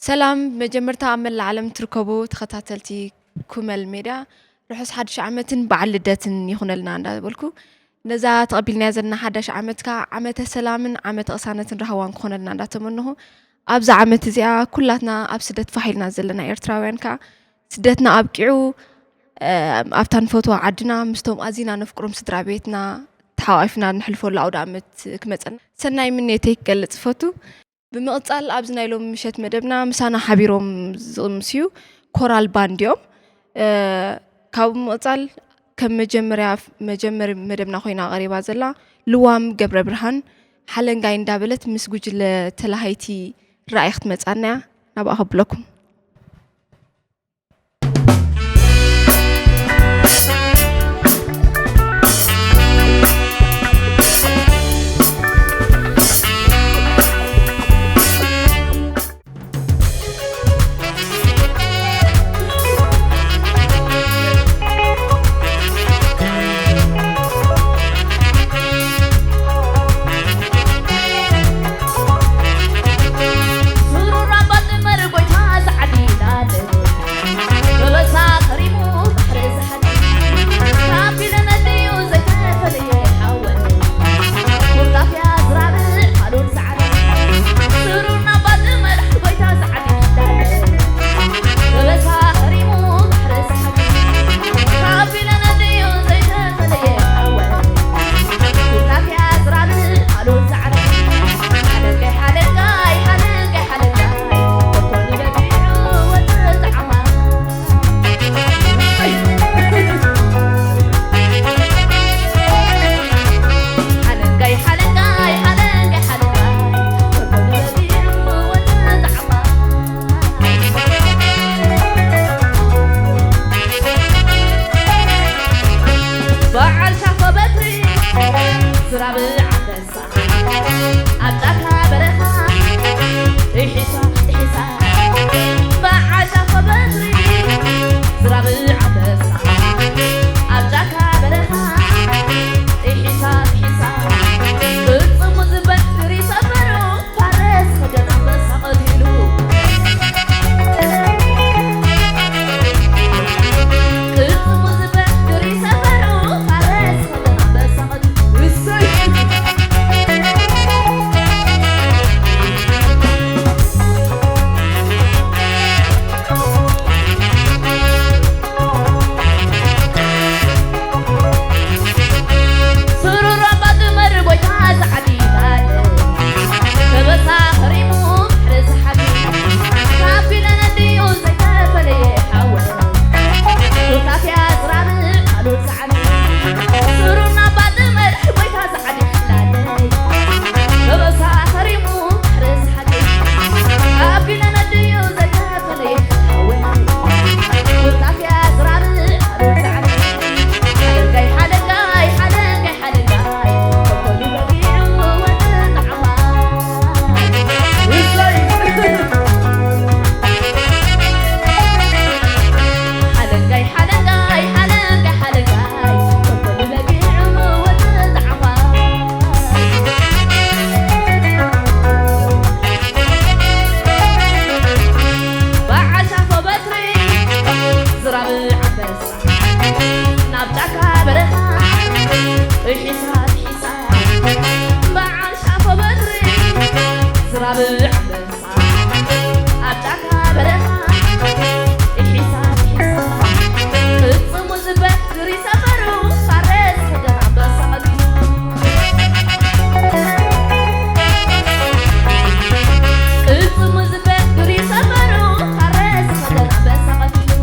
ሰላም፣ መጀመርታ ኣብ መላእ ዓለም ትርከቡ ተኸታተልቲ ኩመል ሜድያ፣ ርሑስ ሓድሽ ዓመትን በዓል ልደትን ይኹነልና እንዳበልኩ፣ ነዛ ተቐቢልናያ ዘለና ሓዳሽ ዓመት ከኣ ዓመተ ሰላምን ዓመተ ቅሳነትን ራህዋን ክኾነልና እንዳተመነኹ፣ ኣብዛ ዓመት እዚኣ ኩላትና ኣብ ስደት ፋሕ ኢልና ዘለና ኤርትራውያን ከኣ ስደትና ኣብቂዑ፣ እ፣ ኣብታ ንፈትዋ ዓድና ምስቶም ኣዚና ነፍቅሮም ስድራ ቤትና ተሓቋፊና ንሕልፈሉ ኣውደ ዓመት ክመጸና ሰናይ ምንየተይ ክገልጽ እፈቱ። ብምቕጻል ኣብዚ ናይ ሎሚ ምሸት መደብና ምሳና ሓቢሮም ዝቕምስዩ ኮራል ባንድ እዮም። እ፣ ካብኡ ብምቕጻል ከም መጀመርያ፣ መጀመሪ መደብና ኮይና ቀሪባ ዘላ ልዋም ገብረ ብርሃን ሓለንጋይ እንዳበለት ምስ ጉጅለ ተላሃይቲ ራእይ ክትመጻና እያ። ናብኣ ከብለኩም። ናብ ጫካ በረኻ ጥሒሳ ጥሒሳ በዓል ሻፎ በትሪ ዝራብ ኣንበሳ ኣብ ጫካ በረኻ ጥሒሳ ጥሒሳ ቅጽሙ ዝበትሪ ሰፈሩ ፋረስ ከደና ኣንበሳ ቀቢሉ ቅጽሙ ዝበትሪ ሰፈሩ ፋረስ ከደና ኣንበሳ ቀቢሉ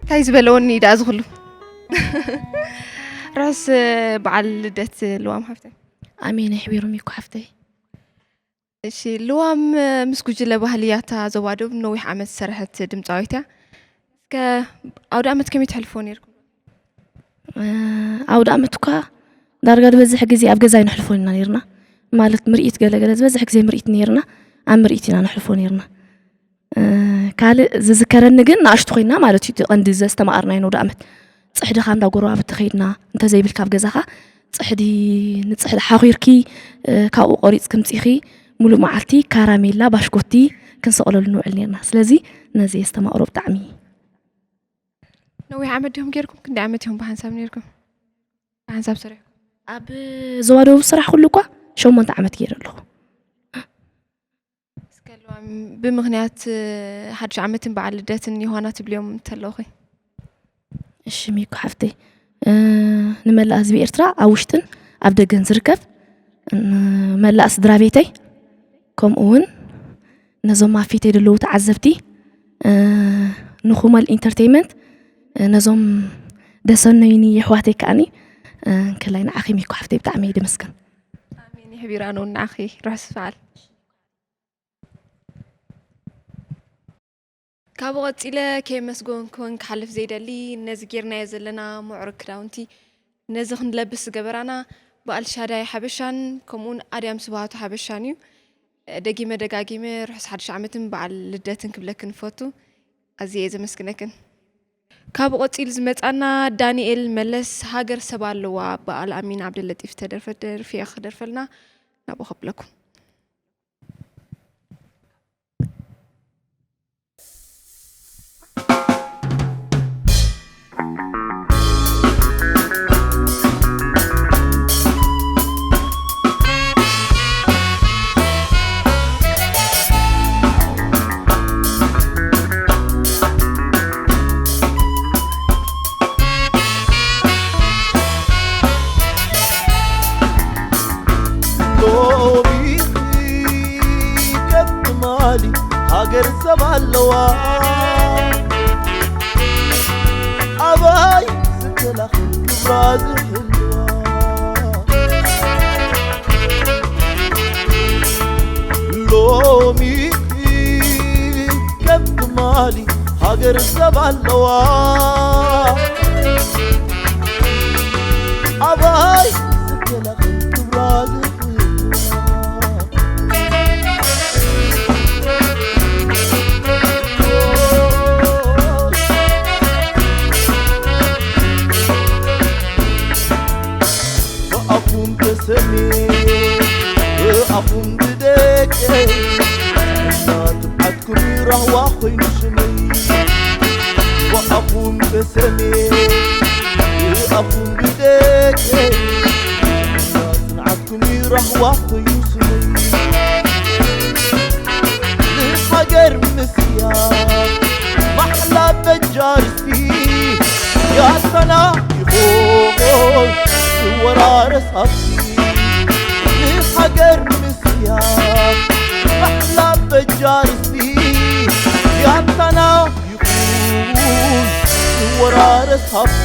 እንታይ ዝበለወኒ ደኣ ዝኹሉ። ርሑስ በዓል ልደት ልዋም ሓፍተይ። ኣሜን። የሕቢሩም ይኩ ሓፍተይ። እሺ፣ ልዋም ምስ ጉጅለ ባህሊ ያታ ዞባ ደቡብ ነዊሕ ዓመት ዝሰርሐት ድምፃዊት እያ። እስከ ኣውደ ዓመት ከመይ ትሕልፎ ነይርኩም? ኣውደ ዓመት እኳ ዳርጋ ዝበዝሕ ግዜ ኣብ ገዛ ኣይነሕልፎ ኢና ነይርና። ማለት ምርኢት ገለገለ ዝበዝሕ ግዜ ምርኢት ነይርና። ኣብ ምርኢት ኢና ነሕልፎ ነይርና። ካልእ ዝዝከረኒ ግን ንኣሽቱ ኮይና ማለት እዩ፣ እቲ ቀንዲ ዘስተማቐርናዮ ንኣውደ ዓመት። ጽሕድኻ እንዳ ጎረባብቲ ከይድና፣ እንተዘይብልካ ኣብ ገዛኻ ጽሕዲ፣ ንጽሕዲ ሓኺርኪ፣ እ፣ ካብኡ ቆሪጽኪ ምጺኺ፣ ሙሉእ መዓልቲ ካራሜላ፣ ባሽኮቲ ክንሰቕለሉ ንውዕል ነርና። ስለዚ ነዚ የስተማቕሮ ብጣዕሚ። ነዊሕ ዓመት ዲኹም ጌርኩም? ክንደይ ዓመት ኢኹም ብሓንሳብ ኔርኩም? ብሓንሳብ ሰሪሕኩም? ኣብ ዞባ ደቡብ ዝሰራሕኩሉ እኳ ሸሞንተ ዓመት ገይረ ኣለኹ። እስከ ኣለዋ፣ ብምኽንያት ሓድሽ ዓመትን በዓል ልደትን ዮሃና ትብልዮም እንተለኹ? እሺ ሚኩ ሓፍተይ፣ እ፣ ንመላእ ህዝቢ ኤርትራ ኣብ ውሽጥን ኣብ ደገን ዝርከብ፣ እ፣ መላእ ስድራ ቤተይ፣ ከምኡ እውን ነዞም ኣብ ፊተይ ዘለዉ ተዓዘብቲ፣ እ፣ ንኹመል ኢንተርቴይመንት፣ እ፣ ነዞም ደሰነዩኒ የሕዋተይ ከዓኒ፣ እ፣ እንከላይ ንዓኺ ሚኩ ሓፍተይ ብጣዕሚ እየ ደመስግን። ኣሜን። ይሕቢራኖ ንዓኺ ርሑስ በዓል። ካብኡ ቀጺለ ከየመስገንኩወን ክሓልፍ ዘይደሊ፣ ነዚ ጌርናዮ ዘለና ምዕሩግ ክዳውንቲ፣ ነዚ ክንለብስ ዝገበራና በኣል ሻዳይ ሓበሻን ከምኡውን ኣድያም ስብሃቱ ሓበሻን እዩ። ደጊመ ደጋጊመ ርሑስ ሓድሽ ዓመትን በዓል ልደትን ክብለክን እፈቱ። ኣዝየ እየ ዘመስግነክን። ካብኡ ቀጺሉ ዝመጻና ዳንኤል መለስ፣ ሃገር ሰብ ኣለዋ፣ በኣል ኣሚን ዓብደለጢፍ ዝተደርፈት ደርፊ እየ ክደርፈልና ናብኡ ከብለኩም። ሎሚ ከም ትማሊ ሃገር ሰብ ኣለዋ። ኣባይ ዝተላኽል ክብራ ዝሕልዋ። ሎሚ ከም ትማሊ ሃገር ሰብ ኣለዋ። ኣባይ ዝተላኽል ክብራ ዝሕልዋ። ብኣኹም ተሰሜ፣ ብኣኹም ብደቀይ፣ እናትብዓትኩም ራህዋ ኮይኑ ሽመይ። ብኣኹም ተሰሜ፣ ብኣኹም ብደቀይ፣ እናጽንዓትኩም ራህዋ ኮይኑ ሽመይ። ንሃገር ምስያ ማሕላ በጃ ርስቲ፣ ያታና ይኹን ዝወራረስ ሃብቲ። ንሃገር ምስያ ማሕላ በጃ ርስቲ፣ ያታና ይኹን ዝወራረስ ሃብቲ።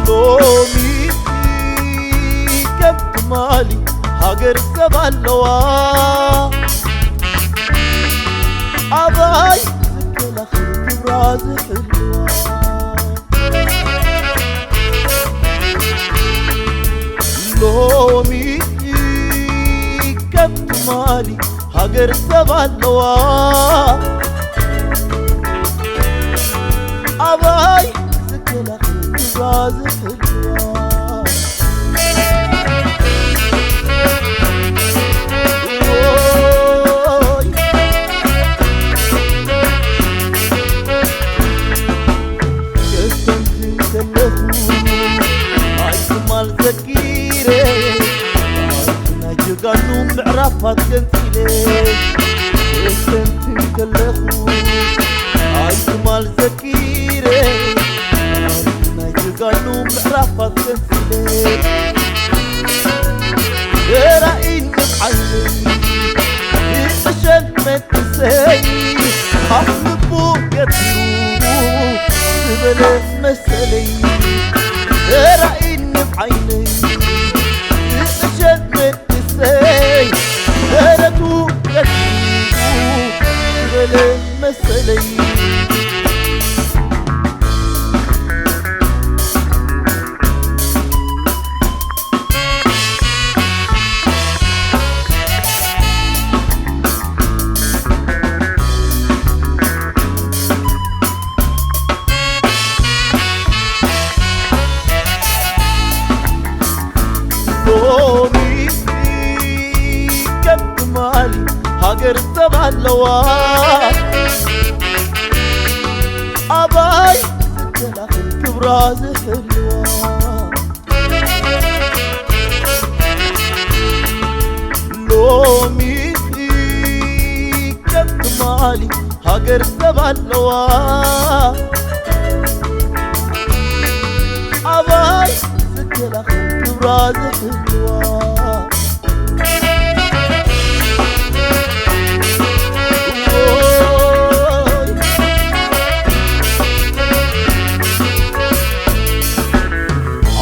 ሎሚ ከም ትማሊ ሃገር ሰብ ኣለዋ። ኣባይ ዝከላኸል ክብራ ዝሕልዋ። ሎሚ ከም ትማሊ ሃገር ሰብ ኣለዋ። ኣባይ ዝከላኸል ክብራ ዝሕልዋ። ጀጋኑ ምዕራፋት ገንጺለ፣ ክስተንትን ከለኹ ኣይትማል ዘኪረ፣ ናይ ጀጋኑ ምዕራፋት ገንጺለ። ራእይ ንብዓይነይ ይዕሸል መንእሰይ፣ ኣብ ልቡ ገትሩ ዝበለ መሰለይ። ራእይ ንብዓይነይ ይዕሸል መንእሰይ፣ ደረቱ ገትሩ ዝበለ መሰለይ። ሎሚ ከም ትማሊ ሃገር ሰብ ኣለዋ፣ ኣባይ ዝከላኸል ክብራ ዝሕልዋ። ሎሚ ከም ትማሊ ሃገር ሰብ ኣለዋ፣ ኣባይ ዝከላኸል ክብራ ዝሕልዋ።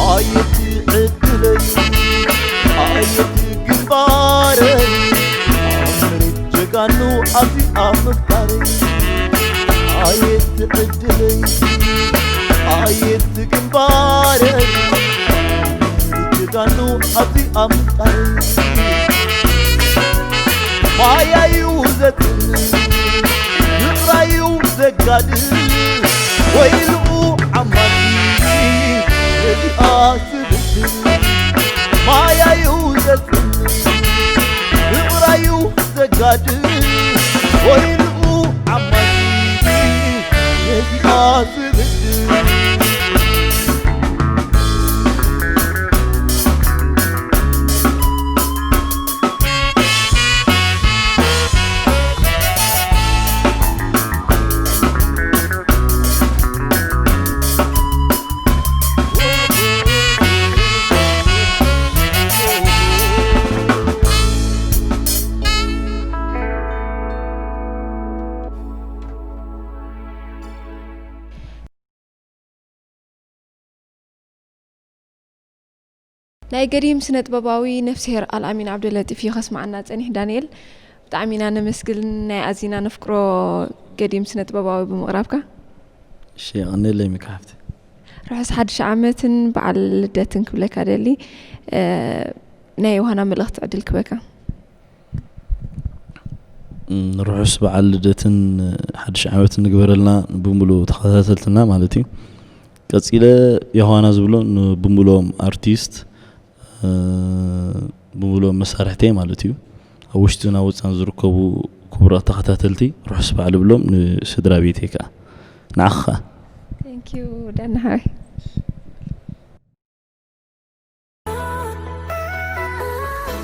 ኣየት ዕድለይ ኣየት ግንባረይ ኣምር ጀጋኑ ኣብዚኣ ምፍጣረይ ኣየት ዕድለይ ኣየት ግንባረይ ጀጋኑ ኣብዚኣ ምፍጣረይ ማያዩ ዘትንን ምጥራዩ ዘጋድል ወይልኡ ዓማቲ ነዚኣ ስብስብ ማያዩ ዘትንን ምጥራዩ ዘጋድል ወይልኡ ዓማቲ ነዚኣ ስብስብ ናይ ገዲም ስነ ጥበባዊ ነፍስሄር ኣልኣሚን ዓብደለጢፍ እዩ ከስምዓና ጸኒሕ። ዳንኤል፣ ብጣዕሚ ኢና ነመስግን ናይ ኣዚና ነፍቅሮ ገዲም ስነ ጥበባዊ ብምቕራብካ። እሺ፣ የቐንየለይ ሚካ ሓፍቲ። ርሑስ ሓድሽ ዓመትን በዓል ልደትን ክብለካ ደሊ። እ፣ ናይ ዮሃና መልእኽቲ ዕድል ክበካ። እም፣ ርሑስ በዓል ልደትን ሓድሽ ዓመትን ንግበረልና ብሙሉ ተኸታተልትና ማለት እዩ። ቀጺለ ዮሃና ዝብሎ ንብሙሉኦም ኣርቲስት፣ እ፣ ብሙሉኦም መሳርሕተይ ማለት እዩ። ኣብ ውሽጥን ኣብ ወጻን ዝርከቡ ክቡራት ተኸታተልቲ ርሑስ በዓል ብሎም ንስድራ ቤተይ ከኣ። ንዓኻ። Thank you፣ ዳና ሓወይ።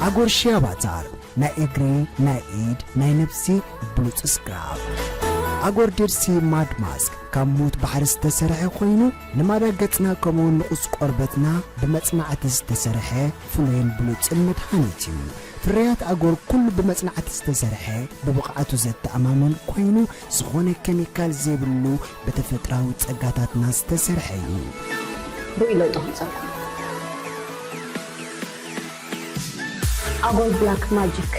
ኣጎር ሽያ ባዛር፣ ናይ እግሪ፣ ናይ ኢድ፣ ናይ ነብሲ ብሉጽ ስክራብ። ኣጎር ዴድሲ ማድ ማስክ ካብ ሙት ባሕሪ ዝተሰርሐ ኮይኑ፣ ልማዳ ገጽና ከምኡውን ንቑጽ ቆርበትና ብመጽናዕቲ ዝተሰርሐ ፍሉይን ብሉጽን መድሃኒት እዩ። ፍርያት ኣጎር ኩሉ ብመጽናዕቲ ዝተሰርሐ፣ ብብቕዓቱ ዘተኣማምን ኮይኑ፣ ዝኾነ ኬሚካል ዘይብሉ ብተፈጥራዊ ጸጋታትና ዝተሰርሐ እዩ። ርኡይ ለውጢ ከምጸልኩም። ኣጎል ብላክ ማጂክ።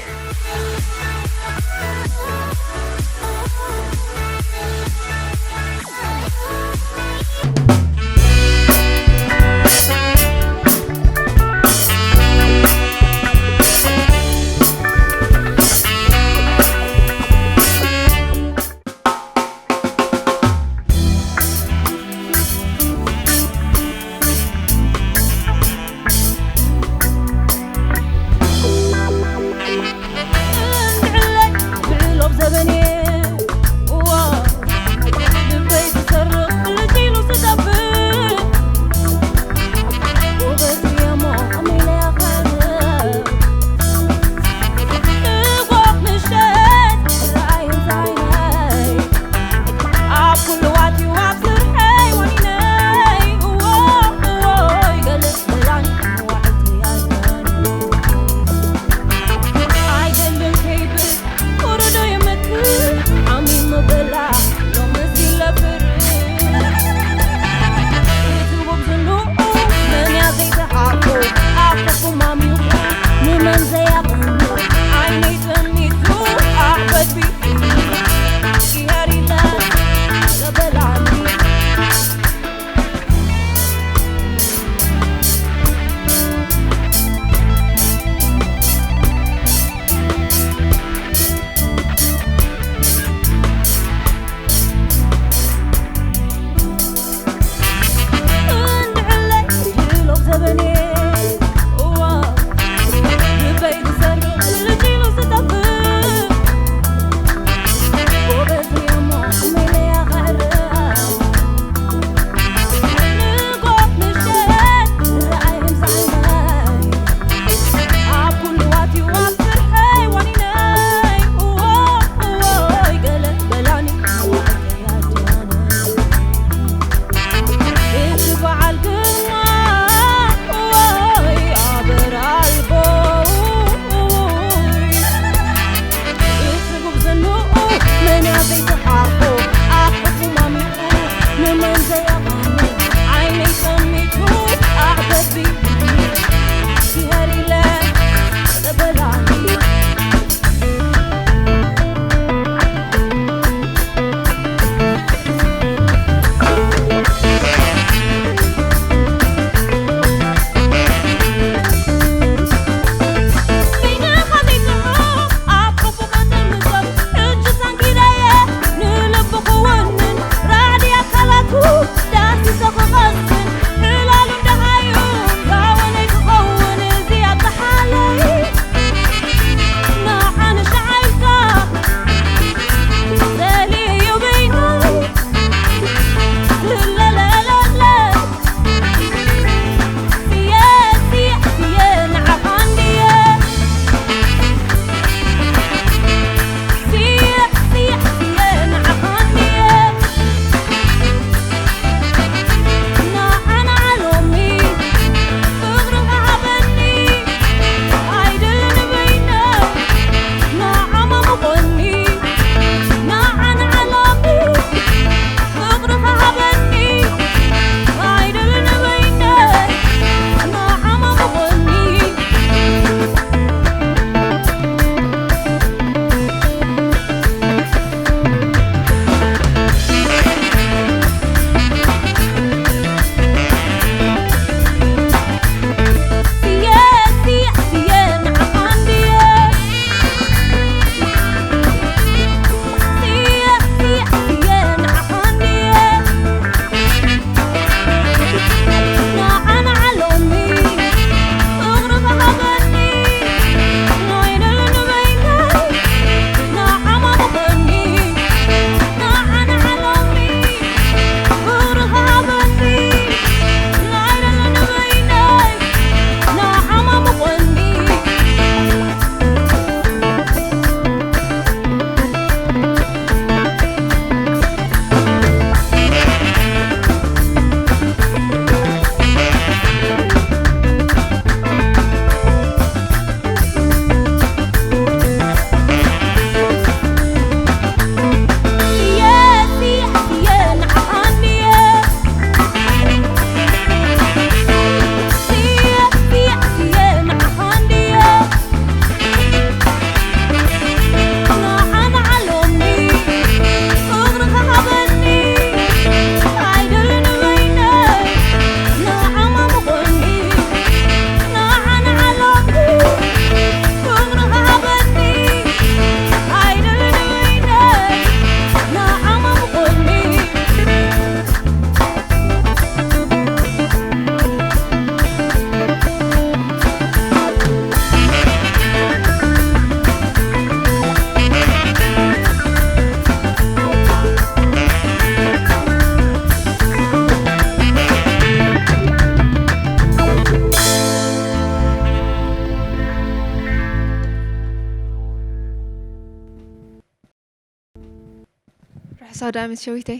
ርሑስ ኣውደ ዓመት ሸዊተይ።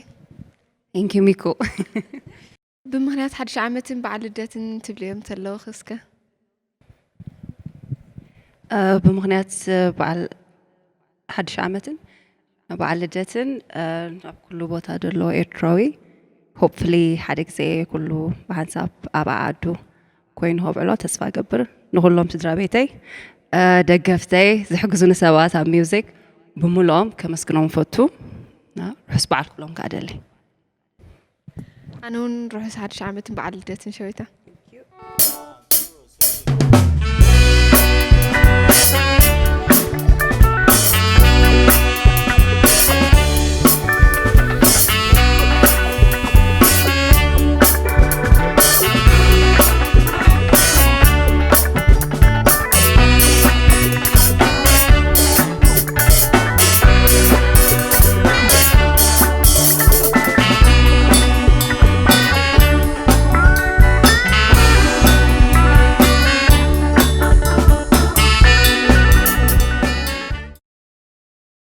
Thank you ሚኮ። ብምኽንያት ሓድሽ ዓመትን በዓል ልደትን ትብልዮም ተለውኺ እስከ? ብምኽንያት በዓል ሓድሽ ዓመትን በዓል ልደትን ናብ ኩሉ ቦታ ዘሎ ኤርትራዊ hopefully ሓደ ግዜ ኩሉ ብሓንሳብ ኣብ ዓዱ ኮይኑ ከብዕሎ ተስፋ ገብር። ንኩሎም ስድራ ቤተይ፣ ደገፍተይ፣ ዝሕግዙኒ ሰባት ኣብ ሚውዚክ ብምልኦም ከመስግኖም ፈቱ። ርሑስ በዓል ኩሎም ከኣ ደሊ። ኣነ እውን ርሑስ ሓድሽ ዓመትን በዓል ልደትን ሸዊታ።